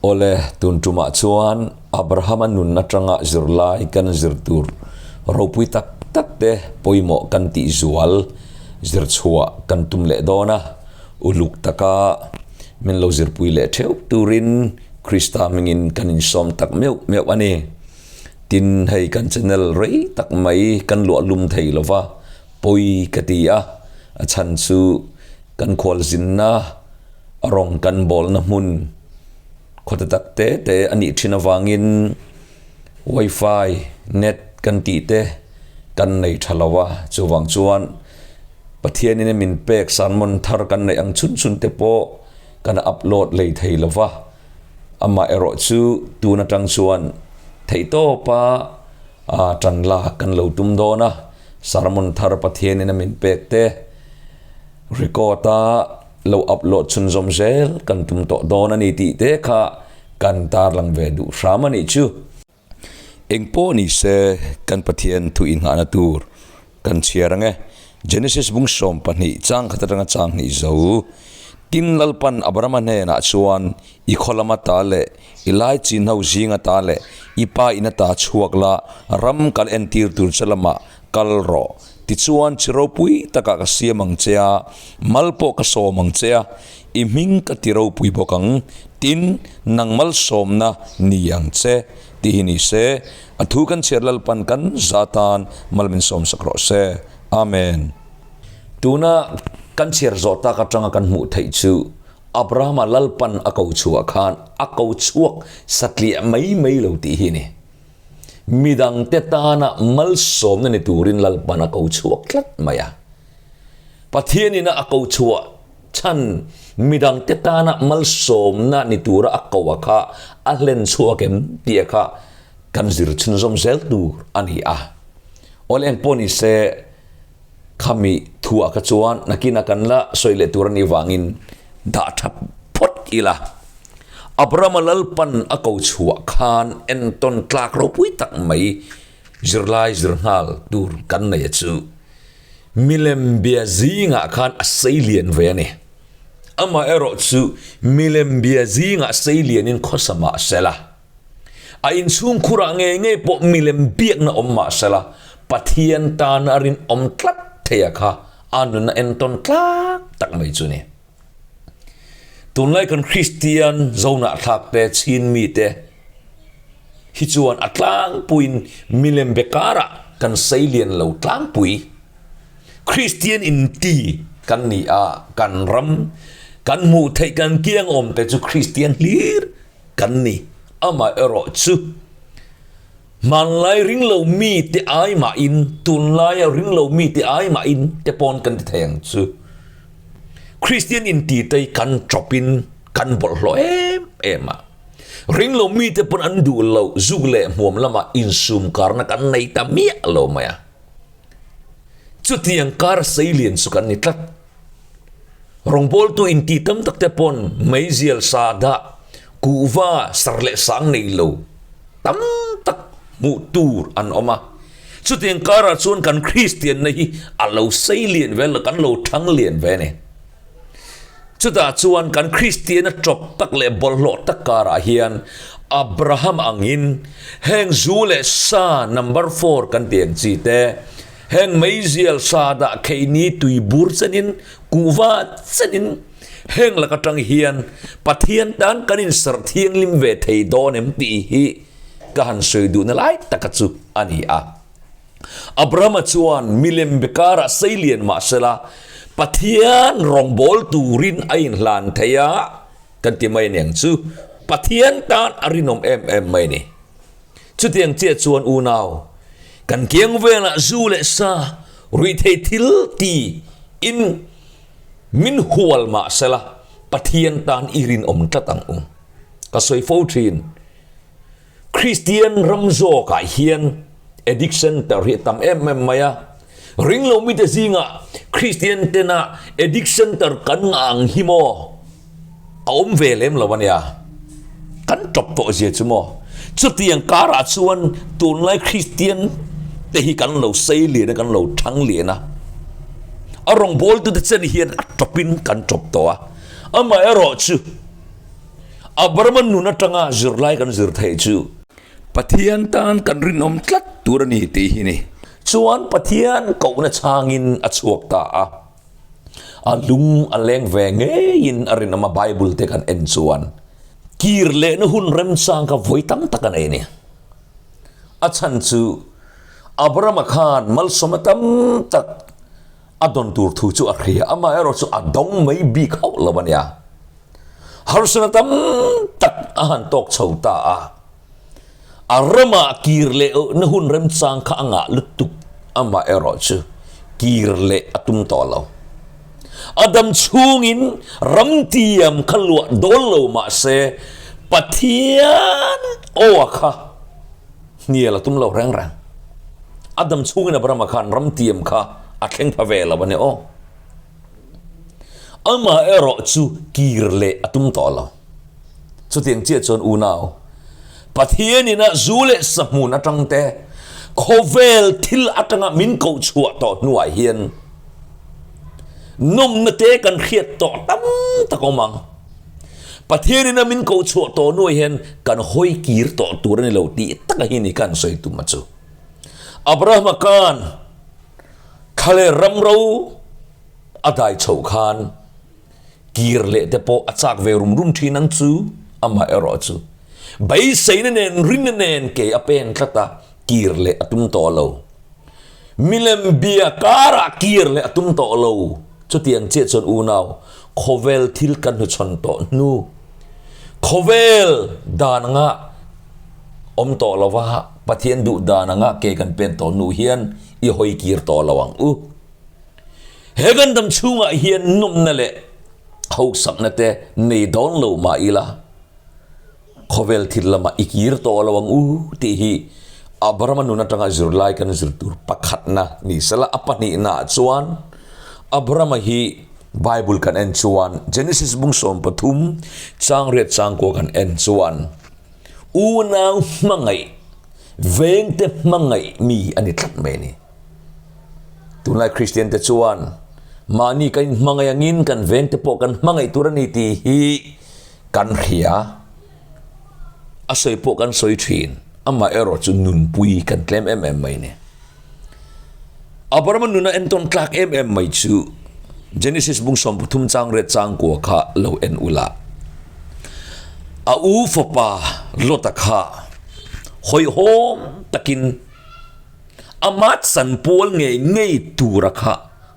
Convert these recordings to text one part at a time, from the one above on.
Awle, tun tumah chuan Abrahama nun atanga zirlai kan zir tur ropui tak tak te pawimawh kan tih zual zir chhuah kan tum leh dawn a, uluk taka min lo zirpui leh theuh turin Krista hmingin kan insawm tak meuh meuh a ni. Tin, hei kan channel rei tak mai kan luah lum thei lo va, pawi ka ti a, a chhan chu kan khualzinna a rawng kan bawlna hmun khawte tak te te a nih thin avangin wifi net kan tih te kan nei tha lo a, chuvang chuan Pathianin a min pek sermon thar kan neih ang chhun chhun te pawh kan upload lei thei lo va. Amah erawh chu tun atang chuan theihtawpa tan lak kan lo tum dawn a, sermon thar Pathianin a min pek te record a lo upload chhunzawm zel kan tum tawh dawn a ni tih te kha kan tarlang ve duh hram a nih chu. Eng pawh ni se kan Pathian thu inghahna tur kan chhiar ang e. Genesis bung 12 chang khat atanga chang hnih zo. Tin Lalpan Abrahama hnenah chuan i khaw lama ta leh i lai chin ho zinga ta leh i pa ina ta chhuak la ram kal entir tur che lamah kal rawh. Tichuan chi ropui takah ka siam ang che a, mal pawh ka sawm ang che a, I hming ka ti ropui bawk ang, tin, nang malsawmna ni ang che, tih hi ni se, a thu kan chhiar Lalpan kan za tan mal min sawmsak rawh se. Amen. Tuna kan chhiar zawh tak atanga kan hmuh theih chu Abrahama Lalpan a ko chhuah khan a ko chhuak satliah mai mai lo tih hi a ni. Midangte tana malsawmna ni turin Lalpan a ko chhuak tlat mai a. Pathianina a ko chhuah Chhan, midangte tana malsawmna ni tura a ko a kha a hlen chhuak em tih a kha kan zir chhunzawm zel tur a ni a. Awle eng pawh ni se khami thuah kha chuan nakinah kan la sawi leh tur a nih vangin dah tha phawt ila. Abrahama Lalpan a ko chhuah khan entawn tlak ropui tak mai zirlai zir nghal tur kan nei a chu. Milem bia zingah khan a sei lian ve a ni. Amaherawh chu milem bia zingah sei lianin khawsa mah sela, a inchhungkhurah ngei ngei pawh milem biakna awm mah sela, Pathian tana rinawm tlat theia kha a nunna entawn tlak tak mai chu a ni. Tunlai kan Kristian zonahthlak te, chin mite hi chuan a tlangpuiin milem be karah kan sei lian lo tlangpui. Kristian inti kan ni a, kan ram kan hmuh theih kan kiang awm te chu Kristian hlir kan ni. Amaherawh chu hmanlai ringlo mite ai mahin tunlaia ringlo mite ai mahin te pawn kan ti thei ang chu. Kristian intitei kan chawpin kan bawlhhlawh em em a. Ringlo mite pawn an duh loh zuk leh hmuam lamah insum karna kan nei ta miah lo mai a. Chutiang kar seilian chu kan ni tlat. Rawngbawltu inti tam tak te pawn meizial sa dah, kuhva sar leh sang nei lo tam tak hmuh tur an awm a. Chutiang karah chuan kan Kristianna hi a lo sei lian ve lo, kan lo thang lian ve a ni. Chutah chuan kan Kristianna tawp tak leh bawlhhlawh tak karah hian Abraham angin heng zu leh sa number four kan tih ang chi te, heng meizial sa dah kheini tui bur chenin, kuhva chenin heng lak atang hian Pathian tan kan insarh thianghlim ve thei dawn em tih hi Ka han sawi duhna lai taka chu a ni a. Abrahama chuan milem be karah sei lian mah sela, Pathian rawngbâwl turin a inhlan thei a, kan ti mai aniang chu. Pathian tan a rinawm em em mai a ni. Chutiang chiah chuan unau, kan kiang velah zu leh sa, ruihtheih thil ti in min hual mah sela, Pathian tan i rinawm tlat ang u. Ka sawi fo thin. Kristian ram zawkah hian addiction ter hi a tam em em mai a, ringlo mite zingah Kristian tena addiction ter kan ngah ang hi maw a awm ve lem lo a nia, kan tawp tawh zia chu maw. Chutiang karah chuan tunlai Kristian te hi kan lo sei lian a, kan lo thang lian a, a rawngbawltute chen hian a tawpin kan tawp tawh a, amaherawhchu. Abrahama nun atanga zirlai kan zir theih chu Pathian tan kan rinawm tlat tur a ni tih hi ni. Chuan Pathian kohna chhangin a chhuak ta a. A lung a leng ve ngeiin a rinawm a Bible te kan en chuan kir lehna hun remchang kha vawi tam tak a nei a ni. A chhan chu Abrahama khan malsawmna tam tak a dawn tur thu chu a hria, amaherawh chu a dawng mai bik hauh lo a nia. Harsana tam tak a han tawk chho ta a. A ramah kir leh na hun remchang kha a ngah lutuk, amaherawh chu kir leh a tum tawh lo. A dam chhungin ramtiam kha luah dawn lo mah se Pathian aw a kha hnial a tum lo reng reng. A dam chhungin Abrahama khan ramtiam kha a thleng pha ve lo a ni aw. Amaherawh chu kir leh a tum tawh lo. Chutiang chiah chuan unau, Pathian ina zu leh sahmun atang te, khawvel thil atanga min koh chhuah tawh hnuah hian nawmna te kan hriat tawh tam tak awm ang. Pathian ina min koh chhuah tawh hnuah hian kan hawi kir tawh tur a ni lo tih taka hi ni kan sawi tum a chu. Abrahama khan thla leh ramro a dai chhoh khan Kir leh te pawh a chak ve rum rum thin ang chu, amah erawh chu beiseina nen rinna nen ke a pen tlat a, kir leh a tum tawh lo. Milem bia karah kir leh a tum tawh lo. Chutiang chiah chuan unau, khawvel thil kan hnuchhawn tawh hnu, khawvel dan anga awm tawh lova Pathian duh dan anga ke kan pen tawh hnu hian i hawi kir tawh lo ang u. He kan dam chhungah hian nawmna leh hausakna te nei dawn lo mah ila, khawvel thil lamah i kir tawh lo ang u tih hi Abrahama nun atanga zirlai kan zir tur pakhatna ni sela. A pahnihnaah chuan Abrahama hi Bible kan en chuan Genesis bung 13 chang riat changkua kan en chuan unau hmangaih, vengte hmangaih mi a ni tlat mai a ni. Tunlai Kristian te chuan mahni kan inhmangaih angin kan veng te pawh kan hmangaih tur a ni tih hi kan hria. A sawi pawh kan sawi thin. Amah erawh chu nunpui kan tlem em em mai ni. Abrahama nuna entawn tlak em em mai chu Genesis bung 13 chang riat chang kua kha lo en ula. A u fapa Lota kha hawihhawm takin Ama chanpual ngei ngei tura kha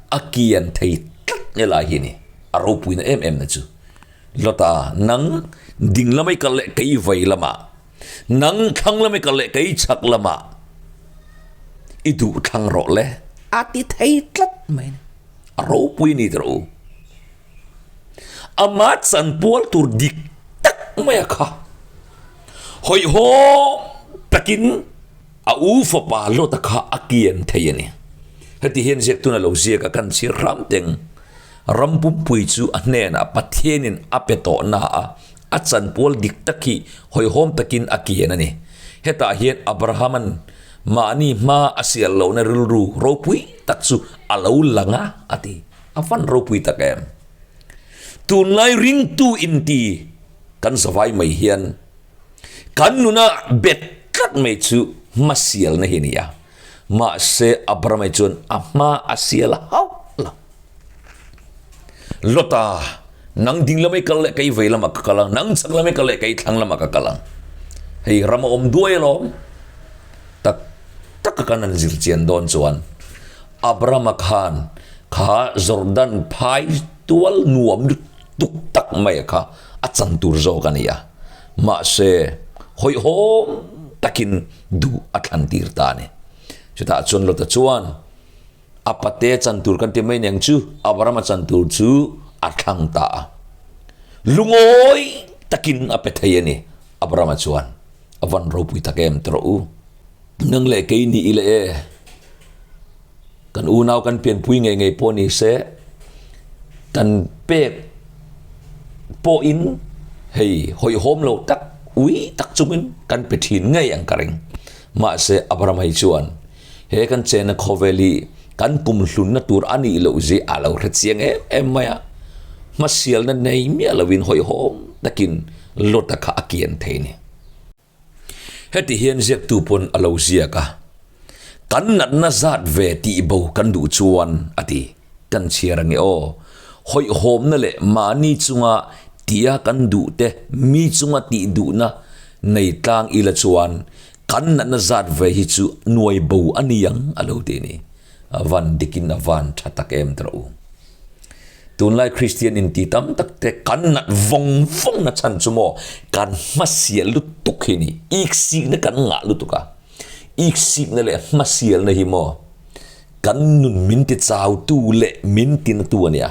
a kian thei tlat nge lai hi ni. A ropuina em em na chu. Lota, nang ding lamai kal leh kei vei lamah, nang thlang lamai kal leh kei chhak lamah i duh thlang rawh le, a ti thei tlat mai ni. A ropui ni tawh u. Ama chanpual tur dik tak maia kha hawihhawm takin A u fapa Lota kha a kian thei a ni. Heti hian ziaktun a lo ziak a, kan chhir hram teng. Ram pumpui chu a hnenah Pathianin a pe tawh na a, a chanpual dik tak hi hawihhawm takin a kian a ni. Hetah hian Abrahama'n mahni hma a sial lohna rilru ropui tak chu a lo lang a, a ti. A van ropui tak em! Tunlai ringtu inti kan zavai mai hian Kan nuna bet tlat mai chu hmasialna hi a ni a, mahse Abrahama chuan a hma a sial hauh lo. Lota, nang ding lamah i kal leh kei vei lamah ka kal ang, nang chhak lamah i kal leh kei thlang lamah ka kal ang. Hei ram a awm duai alawm. Tak taka kan han zir chian dawn chuan Abrahama khan kha Jordan phai tual nuam lutuk tak mai kha a chan tur zawk a ni a, mahse hawihhawm takin duh a thlan tir ta a ni. Chutah chuan Lota chuan a pate chan tur kan ti mai neng chu Abrahama chan tur chu a thlang ta a. Lungawi takin a pe thei a ni Abrahama chuan. A van ropui tak em tawh u. Nang leh kei ni ila e. Kan unau kan pianpui ngei ngei pawh ni se, kan pek pawhin hei hawihhawm lo tak, ui tak chungin kan pe thin ngei ang ka ring. Mahse Abraham hei chuan he kan chenna khawvel hi kan kumhlunna tur a nih loh zia a lo hre chiang em em mai a, hmasialna nei miah lovin hawihhawm takin. Lota kha a kian thei ni. Heti hian ziaktu pawn a lo ziak a, Kan natna zat ve tih bo kan duh chuan a ti. Kan chhiar ange aw. Hawihhawmna leh mahni chunga tia kan duh te mi chunga tih duhna nei tlang ila chuan kan natna zat ve hi chu nuai bo a ni ang a lo ti a ni. A van dikin a van tha tak em tawh u. Tunlai Kristian inti tam tak te kan nat vawng vawng na chhan chu maw kan hmasial lutuk hi ni. Iksikna kan ngah lutuk a. Iksikna leh hmasialna hi maw kan nun min ti chautu leh min ti natu a nia.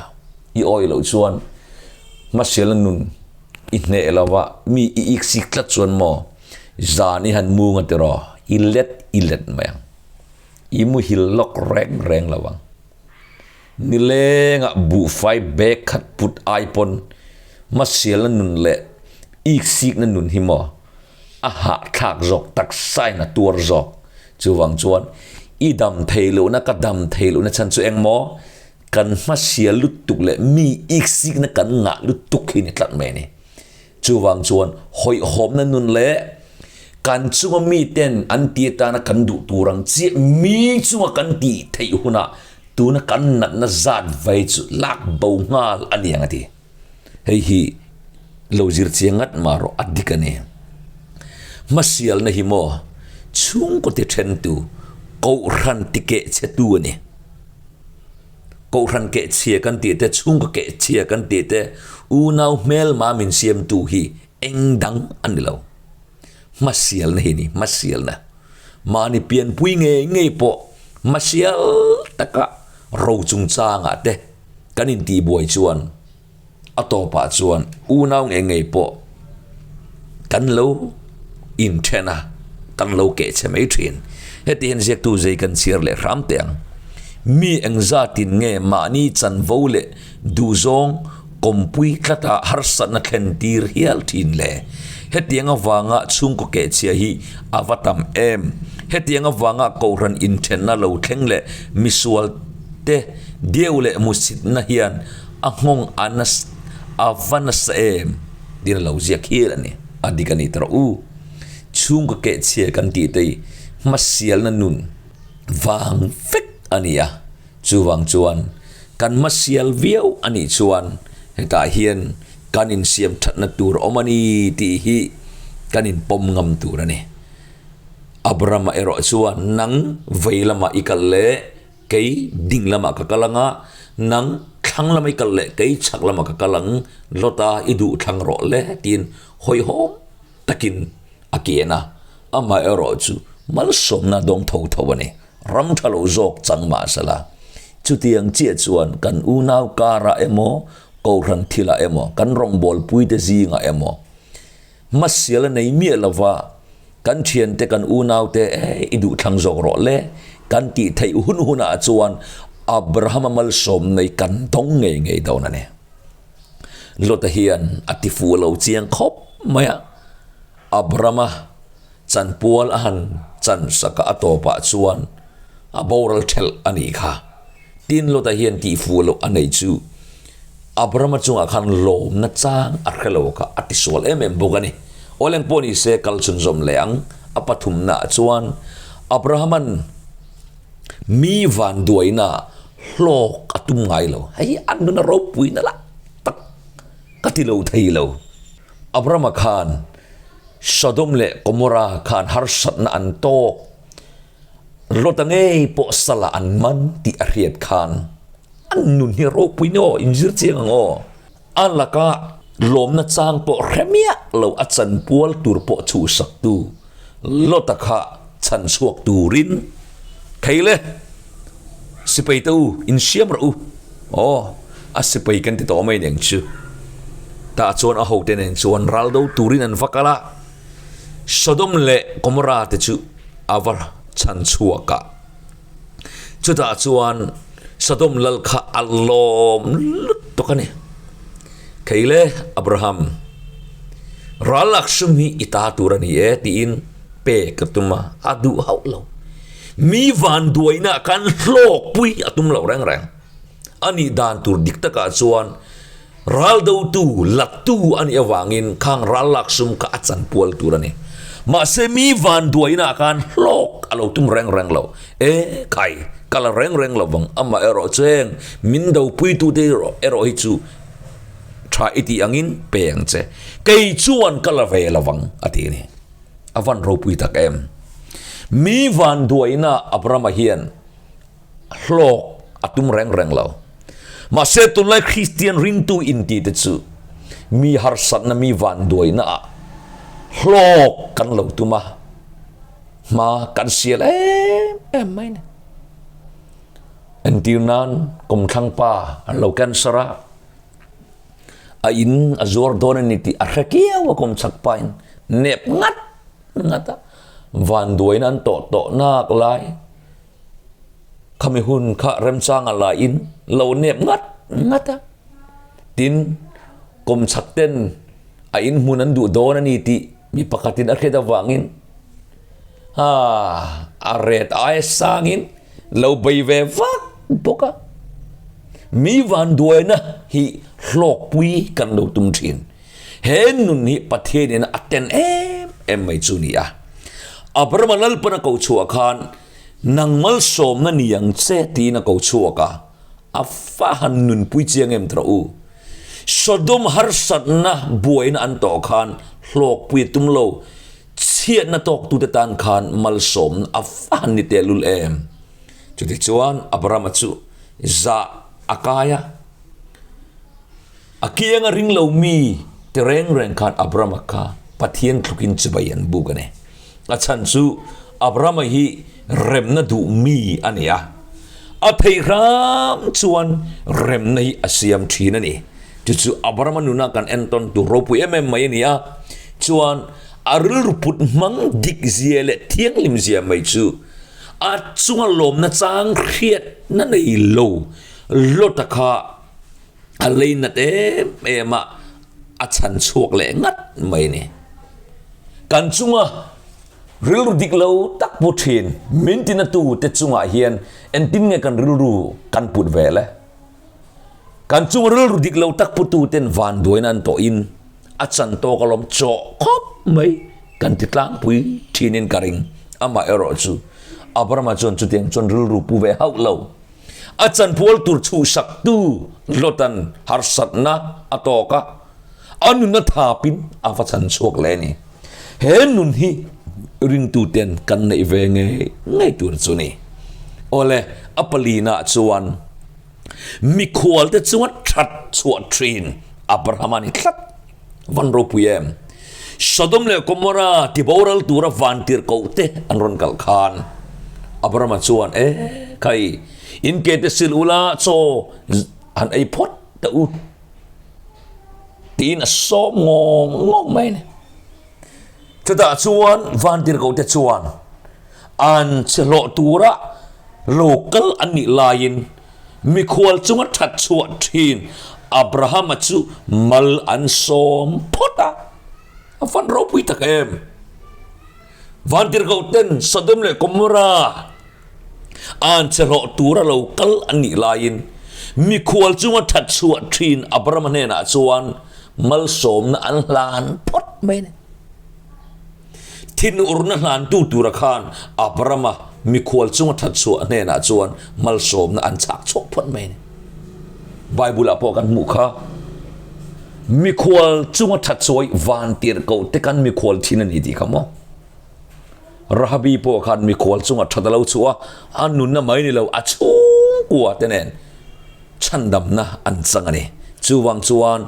I awi loh chuan hmasialna nun i hneh lo va, mi i iksik tlat chuan maw zan i han mung a tiraw i let i let mai ang. I muhil lawk reng reng lo ang. Nilengah buhfai bag khat put ai pawn hmasialna nun leh iksikna nun hi maw a hahthlak zawk taksain a tuar zawk. Chuvang chuan i dam thei lohna ka dam thei lohna chhan chu eng maw kan hmasial lutuk leh mi iksikna kan ngah lutuk hi ni tlat mai a ni. Chuvang chuan hawihhawmna nun leh kan chunga miten an ti atana kan duh tur ang chiah mi chunga kan tih theih hunah tuna kan natna zat vai chu lak bo nghal a ni ang a ti. Hei hi lo zir chiang ngat mah rawh a dik a ni. Hmasialna hi maw chhungkaw ti thentu Kohhran ti keh chhetu a ni. Kohhran kehchhia kan tih te, chhungkaw kehchhia kan tih te, unau hmelma min siamtu hi eng dang a ni lo. Hmasialna hi a ni, hmasialna. Mahni pianpui ngei ngei pawh hmasial taka ro chungchangah te kan intihbuai chuan, A tawpah chuan unau ngei ngei pawh kan lo inthen a, kan lo keh chhe mai thin. Heti hian ziaktu zei kan chhiar leh hram teh ang. Mi engzatin nge mahni chanvo leh duhzawng kawmpui tlata harsatna thlen tir hial thin le? Hetiang avanga chhungkaw kehchhia hi a va tam em? Hetiang avanga kohhran inthenna lo thleng leh misual te deu leh hmuhsitna hian A nghawng a nasa a va nasa em? Tiin a lo ziak hial a ni. A dik a ni ta rawh u. Chhungkaw kehchhia kan tih te hi hmasialna nun vang vek a ni a. Chuvang chuan kan hmasial viau a nih chuan hetah hian kan insiam thatna tur awm a ni tih hi kan inpawm ngam tur a ni. Abrahama erawh chuan nang vei lamah i kal leh Kei ding lamah ka kal ang a, nang thlang lamah i kal leh kei chhak lamah ka kal ang, Lota i duh thlang rawh le tiin hawihhawm takin a kian a, amaherawh chu malsawmna dawng tho tho a ni, ram tha lo zawk chang mah sela. Chutiang chiah chuan kan unau karah emaw, Kohhran thilah emaw, kan rawngbawlpuite zingah emaw, Hmasial a nei miah lova, kan thiante kan unaute eh i duh thlang zawk rawh le kan tih theih hun hunah chuan Abrahama malsawm nei kan dawng ngei ngei dawn a ni. Lota hian a ti fuh lo chiang khawp mai a, Abrahama chanpual a han chan sak a, a tawpah chuan a boral thelh a nih kha. Tin, Lota hian tihfuh loh a nei chu Abrahama chungah khan lawmna chang a hre lo kha a tisual em em bawk a ni. Awleng pawh ni se kal chhunzawm leh ang. A pathumnaah chuan Abrahama'n mi vanduaina hlawk a tum ngai lo. Hei hi an nuna ropuina lah tak ka ti lo thei lo. Abrahama khan Sodom leh Gomorrah khan harsatna an tawk. Lota ngei pawh sala an man tih a hriat khan an nun hi ropui ni aw, inzir chiang ang aw. A laka lawmna chang pawh hre miah lo a chanpual tur pawh chhuhsaktu Lota kha chhan chhuak turin thei le sipai te u insiam rawh u aw a sipai kan ti tawh mai nen chu tah chuan a hote nen chuan ral do turin an va kal a Sodom leh Gomorrah te chu a va chhan chhuak a. Chutah chuan Sodom lal kha a lawm lutuk a ni. Kei le Abraham, ral lak sum hi i ta tur a ni e tiin pek a tum a, a duh hauh lo. Mi vanduaina khan hlawkpui a tum lo reng reng. A nih dan tur dik takah chuan. Ral dotu, lattu a nih avangin khang ral lak sum kha a chanpual tur a ni. Mahse mi vanduaina ah khan hlawk a lo tum reng reng lo. E khai, ka la reng reng lo vang, amaherawh chu heng min dopuitute erawh hi chu tha i tih angin pe ang che. Kei chuan ka la ve lo vang, a ti a ni. A van ropui tak em. Mi vanduaina Abrahama hian hlawk a tum reng reng lo. Mahse tunlai Kristian ringtu inti te chu mi harsatna mi vanduaina ah hlawk kan lo tum a, hma kan sial em em mai ni. Entir nan kawmthlang pa an lo cancer a, a in a zuar dawn a ni tih a hre kiau a kawmchhak pa in nep ngat ngat a, vanduaina an tawh tawh nak lai. Khami hun kha remchanga laiin lo nep ngat ngat a. Tin, kawmchhak ten a inhmun an duh dawn a ni tih mi pakhatin a hriat avangin a a ret aia sangin lo bei ve vak bawk a. Mi vanduaina hi hlawkpui kan lo tum thin. He nun hi Pathianin a ten em em mai chu ni a. Abrahama Lalpan a ko chhuah khan Nang malsawmna ni ang che tiin a ko chhuak a, a fa han nunpui chiang em tawh u. Sodom harsatna buaina an tawh khan hlawkpui a tum lo, chhiatna tawktute tan khan malsawmna a fa han ni tehlul em. Chutichuan Abrahama chu zah a kai a. A kianga ring lo mi ti reng reng khan Abrahama kha Pathian tlukin chibai an buk a ni. A chhan chu Abrahama hi remna duh mi a ni a, a theih hram chuan remna hi a siam thin a ni. Chu chu Abrahama nuna kan entawn tur ropui em em mai a ni a, chuan a rilru put hmang dik zia leh thianghlim zia mai chu a chunga lawmna chang hriatna nei lo Lota kha A lei nat em em a, a chhan chhuak leh ngat mai a ni. Kan chunga rilru dik lo tak pu thin min tinatu te chungah hian engtin nge kan rilru kan put ve le? Kan chunga rilru dik lo tak putu ten vanduaina an tawhin a chan tawk alawm chawh khawp mai kan ti tlangpui thinin ka ring. Amaherawh chu Abrahama chuan chutiang chuan rilru pu ve hauh lo. A chanpual tur chhuhsaktu Lotan harsatna a tawk a, a nunna thapin a va chan chhuak leh a ni. He nun hi ringtuten kan neih ve ngei ngei tur chu ni. Awle, a palinaah chuan mikhualte chunga that chhuah thin Abraham a ni tlat. Van ropui em! Sodom leh Gomorra tiboral tura vantirhkoh te an rawn kalh khan Abrahama chuan, E khai, in ke te sil ula chaw han ei phawt teh u, tiin a sawm ngawng ngawng mai a ni. Chutah chuan vantirhkoh te chuan an che hlawh tura lo kal an nih laiin Mikhual chunga that chhuah thin Abrahama chu mal an sawm phawt a, a van ropui tak em! Vantirhkoh ten Sodom leh Gomorrah an che hlawh tura lo kal an nih laiin mikhual chunga that chhuah thin Abrahama hnenah chuan malsawmna an hlan phawt mai a ni. Thinurna hlantu tura khan Abrama mikhual chunga that chhuah hnenah chuan malsawmna an chhak chhuak phawt mai a ni. Bible-ah pawh kan hmuh kha, Mikhual chunga that chawi van tirhkoh te kan mikhual thin a ni tih kha maw? Rahabi pawh khan mikhual chunga that a lo chhuah a, a nunna mai ni lo, a chhungkua te nen chhandamna an chang a ni. Chuvang chuan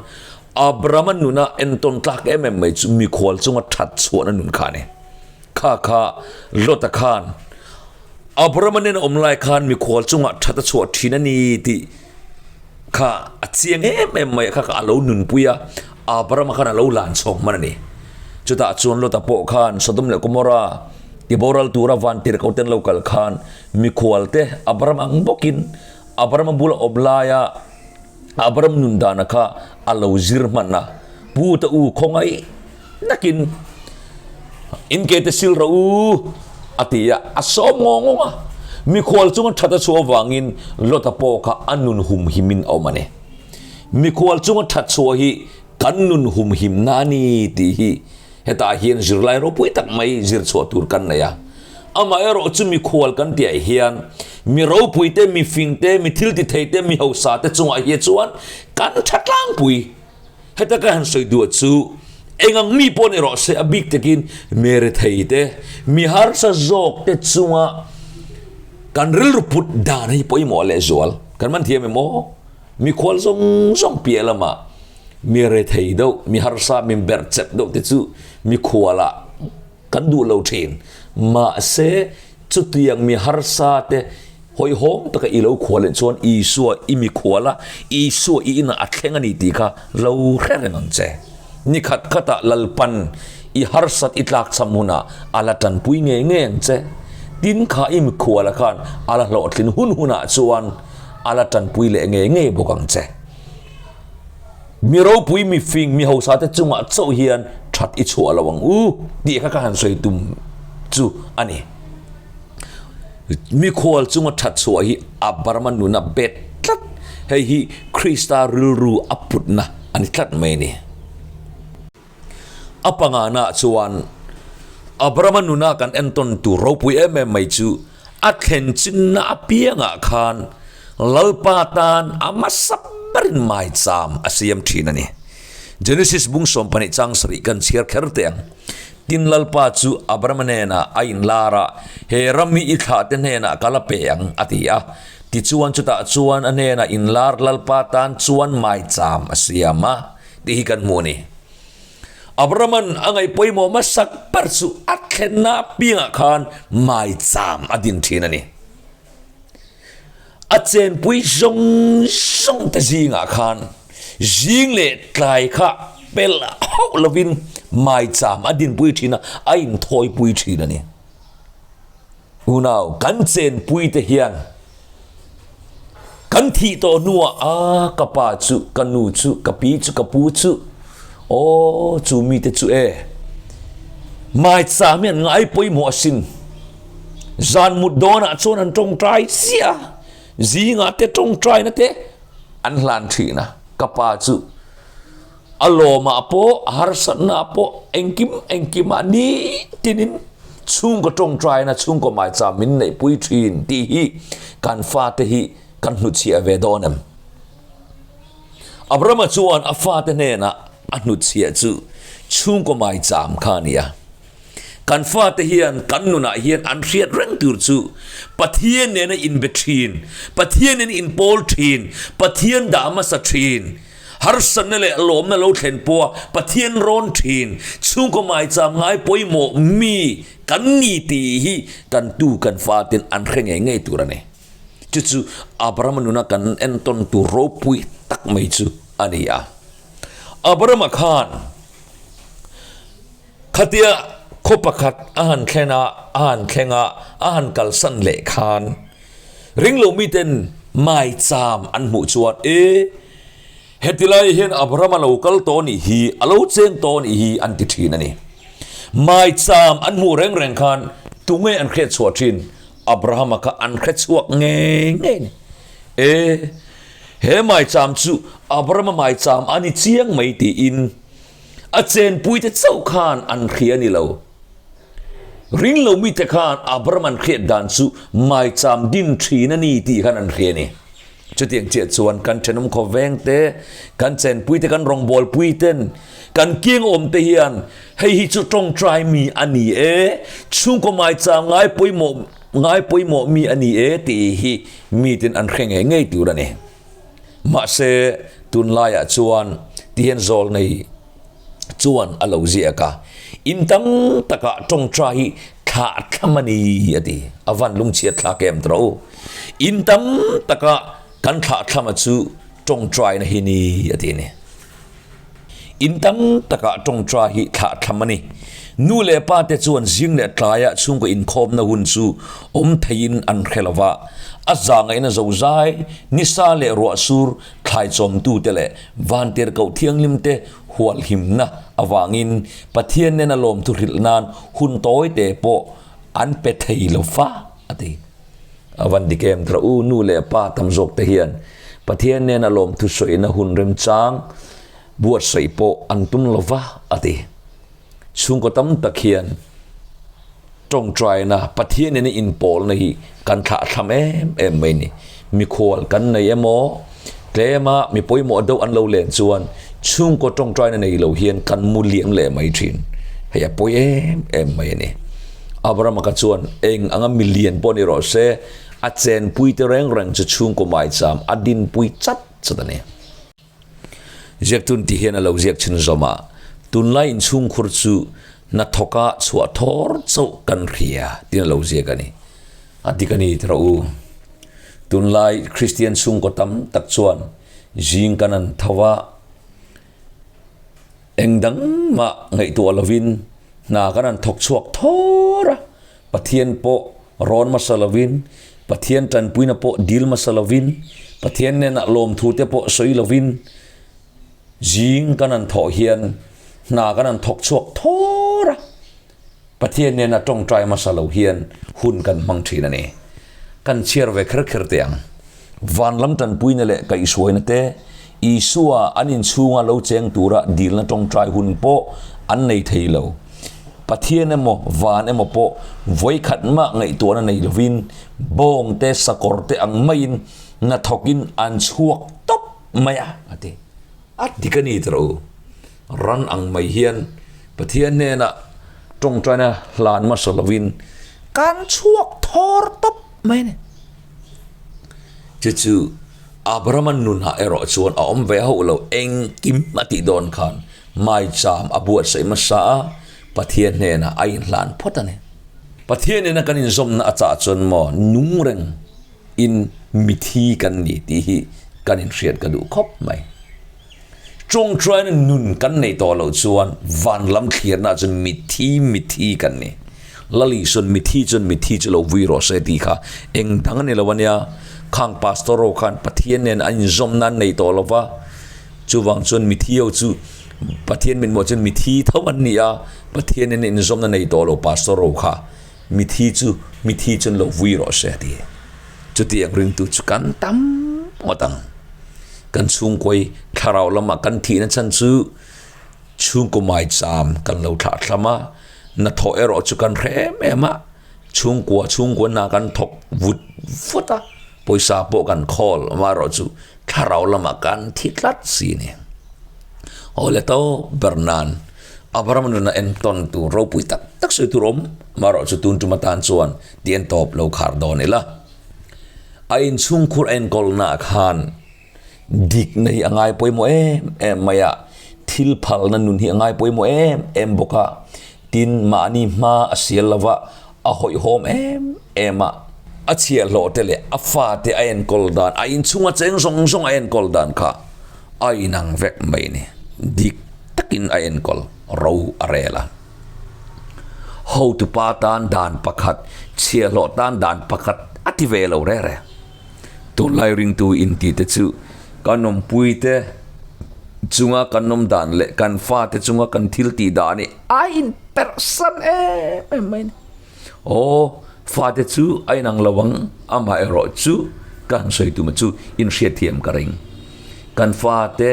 Abrahama nuna entawn tlak em em mai chu mikhual chunga that chhuahna nun kha a ni. Kha kha Lota khan Abrahama nena awm lai khan mikhual chungah that a chhuah thin a ni tih kha a chiang em em mai a, kha kha a lo nunpui a, Abrahama khan a lo lan chhawk hman a ni. Chutah chuan Lota pawh khan Sodom leh Gomorrah tiboral tura vantirhkoh ten lo kal khan mikhual te Abraham ang bawkin Abrahama bula awm laia Abraham nun dana kha a lo zir hman a, Pu ta u khawngaih takin in ke te sil rawh u a ti a, a sawm ngawng ngawng a. Mikhual chunga that a chhuah avangin Lota pawh kha a nun humhimin a awm a ni. Mikhual chunga that chhuah hi kan nun humhimna a ni tih hi hetah hian zirlai ropui tak mai zir chhuah tur kan nei a. Amaherawh chu mikhual kan tihah hian mi ropui te, mi fing te, mi thil ti thei te, mi hausa te chungah hi chuan kan tha tlangpui. Heta ka han sawi duah chu eng ang mi pawh ni rawh se a bik takin mi rethei te, mi harsa zawk te chunga kan rilru put dan hi pawimawh lehzual kan man thiam em aw? Mikhual zawng zawng piah lamah mi rethei deuh, mi harsa, mi berh chep deuh te chu mikhualah kan duh lo thin. Mahse, chutiang mi harsa te hawihhawm taka i lo khual leh chuan Isua i mikhual a, Isua i inah a thleng a ni tih kha lo hre reng ang che. Ni khat khatah Lalpan i harsat i tlakchham hunah a la tanpui ngei ngei ang che. Tin kha i mikhuala khan a la hlawhtlin hun hunah chuan a la tanpui leh ngei ngei bawk ang che. Mi ropui, mi fing, mi hausa te chungah chauh hian that i chhuah lo ang u tih kha ka han sawi tum chu a ni. Mikhual chunga that chhuah hi a Burma nuna bet tlat, hei hi Krista rilru a putna a ni tlat mai a ni. A pangana chuan Abrahama nuna kan entawn tur ropui em em mai chu a thlen chinna apiangah khan Lalpa tan a hmasa berin maicham a siam thin a ni. Genesis bung 12 chang sarih kan chhiar kher teh ang. Tin Lalpa chu Abrahama hnenah a inlar a, He ram hi i thlahte hnenah ka la pe ang, a ti a. Tichuan chutah chuan a hnenah inlar Lalpa tan chuan maicham a siam a. Tih hi kan hmu a ni. Abrahama'n a ngaih pawimawh hmasak ber chu a thlenna apiangah khan maicham a din thin a ni. A chenpui zawng zawng te zingah khan zing leh tlai kha pel hauh lovin maicham a dinpui thin a, a inthawipui thin a ni. Unau, kan chenpui te hian kan thih tawh hnuah a ka pa chu, ka nu chu, ka pi chu, ka pu chu, aw chu mite chu e, maicham hi an ngai pawimawh asin. Zan mut dawnah chuan an tawngtai chiah a, zingah te tawngtaina te an hlan thin a, ka pa chu A lawmah pawh, a harsatnaah pawh, engkim engkimah nitinin chhungkaw tawngtaina, chhungkaw maicham min neihpui thin tih hi kan fate hi kan hnutchhiah ve dawn em? Abrahama chuan a fate hnenah a hnutchhiah chu chhungkaw maicham kha a ni a. Kan fate hian kan nunah hian an hriat reng tur chu Pathian nena inbe thin, Pathian nena inpawl thin, Pathian dah hmasa thin, Harsatna leh lawmna lo thlen pawha Pathian rawn thin, chhungkaw maicham ngai pawimawh mi kan ni tih hi kan tu kan faten an hre ngei ngei tur a ni. Chu chu Abrahama nuna kan entawn tur ropui tak mai chu a ni a. Abrahama khan khatia khaw pakhat a han thlen a, a han thleng a, a han kalsan leh khan Ringlo miten maicham an hmuh chuan, E, heti lai hian Abraham a lo kal tawh nih hi, a lo cheng tawh nih hi, an ti thin a ni. Maicham an hmuh reng reng khan tunge an hriat chhuah thin? Abrahama kha an hre chhuak ngei ngei a ni. E, he maicham chu Abrahama maicham a ni chiang mai tiin a chenpuite chauh khan an hria a ni lo. Ringlo mite khan Abraham an hriat dan chu maicham din thin a ni tih khan an hria a ni. Chutiang chiah chuan kan thenawm khawveng te, kan chenpui te, kan rawngbawlpui ten, kan kiang awm te hian hei hi chu tawngtai mi a ni e, chhungkaw maicham ngai pawimawh ngai pawimawh mi a ni e tih hi miten an hre ngei ngei tur a ni. Mahse tunlaiah chuan tihian zawl nei chuan a lo ziak a, In tam takah tawngta hi thlah thlam a ni a ti. A van lungchhiat thlak em tawh u. In tam takah kan thlah thlam a chu tawngtaina hi ni a ti a ni. In tam takah tawngta hi thlah thlam a ni. Nu leh pa te chuan zing leh tlaiah chhungkaw inkhawmna hun chu awm theiin an hre lo va, a zangaihna zozai, nisa leh ruahsur thlai chawmtute leh vantirhkoh thianghlimte hualhimna avangin Pathian nena lawmthu hrilh nan hun tawi te pawh an pe thei lo va, a ti. A van dik em tawh u, nu leh pa tam zawk te hian Pathian nena lawmthu sawina hun remchang buatsaih pawh an tum lo va, a ti. Chhungkaw tam tak hian tawngtaina, Pathian nena inpawlna hi kan thlahthlam em em mai ni. Mikhual kan nei emaw, tlema mi pawimawh deuh an lo len chuan chhungkaw tawngtaina nei lo hian kan mu liam leh mai thin. Hei a pawi em em mai a ni. Abrahama kha chuan eng anga milian pawh ni rawh se, a chenpui te reng reng chu chhungkaw maicham a dinpui chat chat a ni. Ziaktun tih hian a lo ziak chhin zawm a, tunlai inchhungkhur chu hnathawka chhuah thawr chauh kan hria tiin a lo ziak a ni. A dik a ni ti rawh u. Tunlai Kristian chhungkaw tam tak chuan zing kan an tho a, eng dang mah ngaihtuah lovin hna kan han thawk chhuak thawr a, Pathian pawh rawn hmasa lovin, Pathian tanpuina pawh dil hmasa lovin, Pathian hnenah lawmthu te pawh sawi lovin, zing kan han thawh hian hna kan han thawk chhuak thawr a, Pathian hnena tawngtai hmasa lo hian hun kan hmang thin a ni. Kan chhiar ve kher kher teh ang. Van lam tanpuina leh kaihhruaina te, Isua an inchhunga lo cheng tura dilna tawngtai hun pawh an nei thei lo. Pathian emaw, van emaw pawh vawikhat mah ngaihtuahna nei lovin bawng te, sakawr te ang maiin hnathawkin an chhuak tawp mai a, a ti. A dik a ni tawh u. Ran ang mai hian Pathian hnenah tawngtaina hlan hmasa lovin kan chhuak thawr tawp mai a ni. Chu chu Abrahama nunah erawh chuan a awm ve hauh lo, engkim a tih dawn khan maicham a buatsaih hmasa a, Pathian hnenah a inhlan phawt a ni. Pathian nena kan inzawmna a chah chuan maw nung reng in mithi kan ni tih hi kan inhriat ka duh khawp mai. Tawngtaina nun kan neih tawh loh chuan van lam thlirna chuan mithi mithi kan ni. Lali sawn mithi chuan mithi chu lo vui rawh se tih kha eng dang a ni lo a nia. Khang pastor ho khan Pathian nen an inzawmna an nei tawh lo va, chuvang chuan mithi ho chu Pathian mitmawh chuan mithi tho an ni a, Pathian nen inzawmna nei tawh lo pastor ho kha mithi chu mithi chuan lo vui rawh se a ti. Chutiang ringtu chu kan tam ngawt ang. Kan chhungkawi thlarau lamah kan thihna chhan chu chhungkaw maicham kan lo thlah thlam a, hnathawh erawh chu kan hre em em a, chhungkua chhungkua hna kan thawk vut vut a, pawisa pawh kan khawl amaherawh chu thlarau lamah kan thi tlat si a ni. Aw le tawp ber nan Abraham nuna entawn tur ropui tak tak sawi tur awm amaherawh chu tun tum atan chuan tih en tawp lo khar dawn ila. A inchhungkhur enkawlnaah khan dikna hi a ngai pawimawh em em mai a, thil phalna nun hi a ngai pawimawh em em bawk a, tin mahni hma a sial lova a hawihhawm em em a, a chhiahhlawh te leh a fate a enkawl dan, a inchhunga cheng zawng zawng a enkawl dan kha a inang vek mai a ni. Dik takin a enkawl ro a rel a. Hotupa tan dan pakhat, chhiahhlawh tan dan pakhat a ti ve lo reh reh. Tunlai ringtu inti te chu kan awmpui te chunga kan awm dan leh kan fate chunga kan thil tih dan hi a inperhsan em em mai a ni. Aw, fate chu a inang lo ang, amaherawh chu ka han sawi tum a chu inhriatthiam ka ring. Kan fate.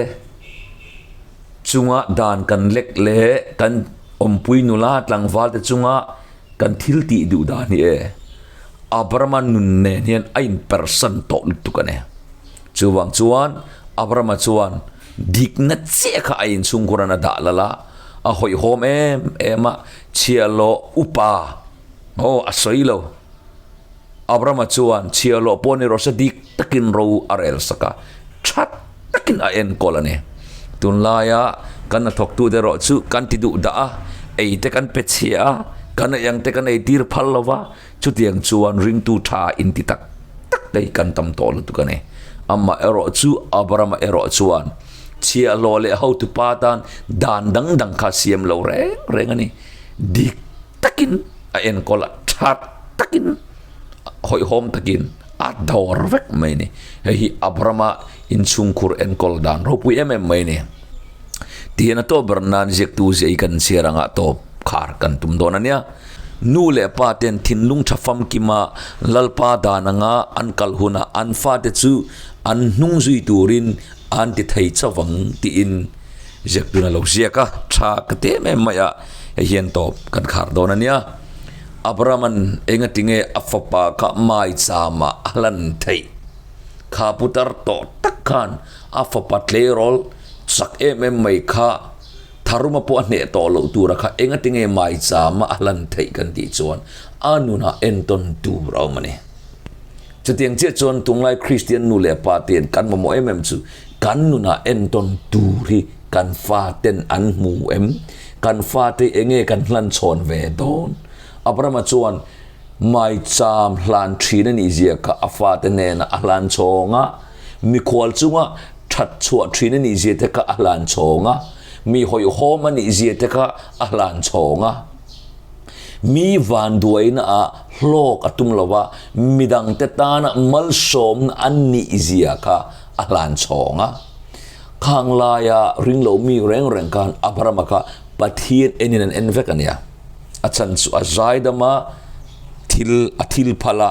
Chunga dan kan lek leh kan awmpui nula tlangval te chunga kan thil tih duh dan hi e Abrahama nun nen hian a inpersan tawh lutuk a ni. Chuvang chuan Abrahama chuan dikna chiah kha a inchhungkhur an a dah lal a, a hawihhawm em em a, chhiahhlawh upa aw a sawi lo. Abrahama chuan chhiahhlawh pawh ni rawh se dik takin ro a rel sak a, tha takin a enkawl a ni. Tunlaia kan hnathawktute erawh chu kan ti duh dah a, ei te kan pe chhia a, kan ei ang te kan ei tir phal lo va, chutiang chuan ringtu tha inti tak tak te hi kan tam tawh lutuk a ni. Amah erawh chu Abrahama erawh chuan chhiahhlawh leh hotupa tan dan dang dang kha siam lo reng reng a ni. Dik takin a enkawl a, tha takin hawihhawm takin a dawr vek mai a ni. Hei hi Abrahama inchhungkhur enkawl dan ropui em em mai a ni. Tihian a tawp ber nan ziaktu ziah hi kan chhiar anga tawp khar kan tum dawn a nia. Nu leh pa ten thinlung tha famkima Lalpa dan anga an kal hunah an fate chu an hnung zui turin an ti thei chauh ang tiin ziaktun a lo ziak a, tha ka ti em em mai a, hei hian tawp kan khar dawn a nia. Abraham-a'n engatinge a fapa kha maichama a hlan theih? Kha putar tawh tak khan a fapa tleirawl chak em em mai kha Tharuma pawh a hneh tawh loh tura kha engatinge maichama a hlan theih kan tih chuan a nunah entawn tur a awm a ni. Chutiang chiah chuan tunglai Kristian nu leh pa te'n kan mamawh em em chu kan nunah entawn tur hi kan fate'n an hmu em? Kan fate enge kan hlan chhawn ve dawn? Abrahama chuan maicham hlan thin a nih zia kha a fate hnenah a hlan chhawng a, mikhual chunga That chhuah thin a nih zia te kha a hlan chhawng a, mi hawihhawm a nih zia te kha a hlan chhawng a. Mi vanduaina ah hlawk a tum lo va, midangte tana malsawmna a nih zia kha a hlan chhawng a. Khang laia ringlo mi reng reng khan Abrahama kha Pathian enin an en vek a nia. A chhan chu a zaidam a. Thil a thil phal a,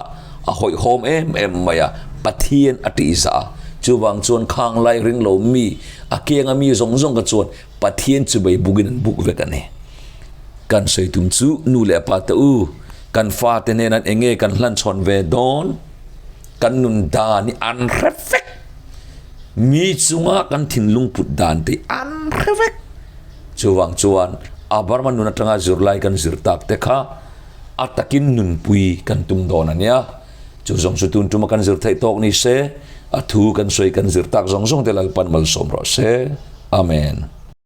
a hawihhawm em em mai a, Pathian a tihzah a. Chuvang chuan khang lai ring lo mi, a kenga mi zawng zawng kha chuan Pathian chu bei bukin an buk vek a ni. Kan sawi tum chu nu leh pa te u, kan fate hnenah eng nge kan hlan chhawn ve dawn? Kan nun dan hi an hre vek. Mi chunga kan thinlung put dan te hi an hre vek. Chuvang chuan Abrahama nun atanga zirlai kan zir tak te kha A takin nunpui kan tum dawn a nia. Chu zawng chu tun tuma kan zir theih tawk ni se, a thu kan sawi kan zir tak zawng zawng te Lalpan malsawm rawh se. Amen.